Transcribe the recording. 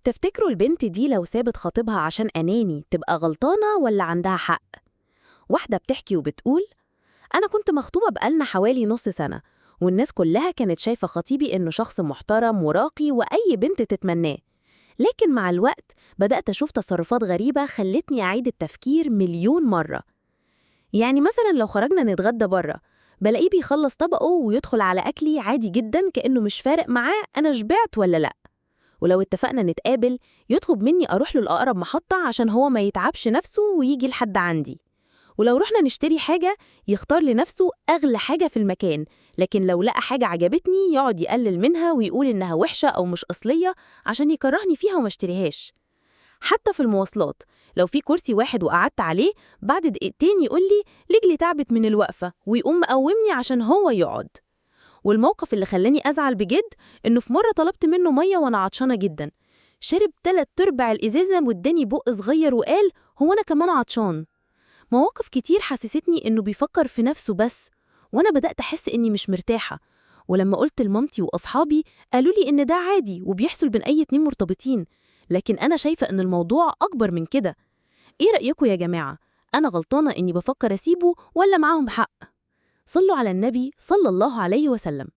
تفتكروا البنت دي لو سابت خطيبها عشان أناني تبقى غلطانة ولا عندها حق؟ واحدة بتحكي وبتقول: أنا كنت مخطوبة بقالنا حوالي نص سنة، والناس كلها كانت شايفة خطيبي إنه شخص محترم وراقي وأي بنت تتمناه. لكن مع الوقت بدأت أشوف تصرفات غريبة خلتني أعيد التفكير مليون مرة. يعني مثلا لو خرجنا نتغدى بره، بلاقيه بيخلص طبقه ويدخل على أكلي عادي جدا، كأنه مش فارق معاه أنا شبعت ولا لأ. ولو اتفقنا نتقابل يطلب مني أروح له لأقرب محطة عشان هو ما يتعبش نفسه ويجي لحد عندي. ولو رحنا نشتري حاجة يختار لنفسه أغلى حاجة في المكان، لكن لو لقى حاجة عجبتني يقعد يقلل منها ويقول إنها وحشة أو مش أصلية عشان يكرهني فيها وما اشتريهاش. حتى في المواصلات لو في كرسي واحد وقعدت عليه، بعد دقيقتين يقول لي رجلي تعبت من الوقفة ويقوم مقومني عشان هو يقعد. والموقف اللي خلاني أزعل بجد إنه في مرة طلبت منه مية وأنا عطشانة جدا، شرب 3/4 الإزازة واداني بق صغير وقال هو أنا كمان عطشان. مواقف كتير حسستني إنه بيفكر في نفسه بس، وأنا بدأت أحس إني مش مرتاحة. ولما قلت لمامتي وأصحابي قالوا لي إن ده عادي وبيحصل بين أي اتنين مرتبطين، لكن أنا شايفة إن الموضوع أكبر من كده. إيه رأيكم يا جماعة؟ أنا غلطانة إني بفكر أسيبه ولا معاهم حق؟ صلوا على النبي صلى الله عليه وسلم.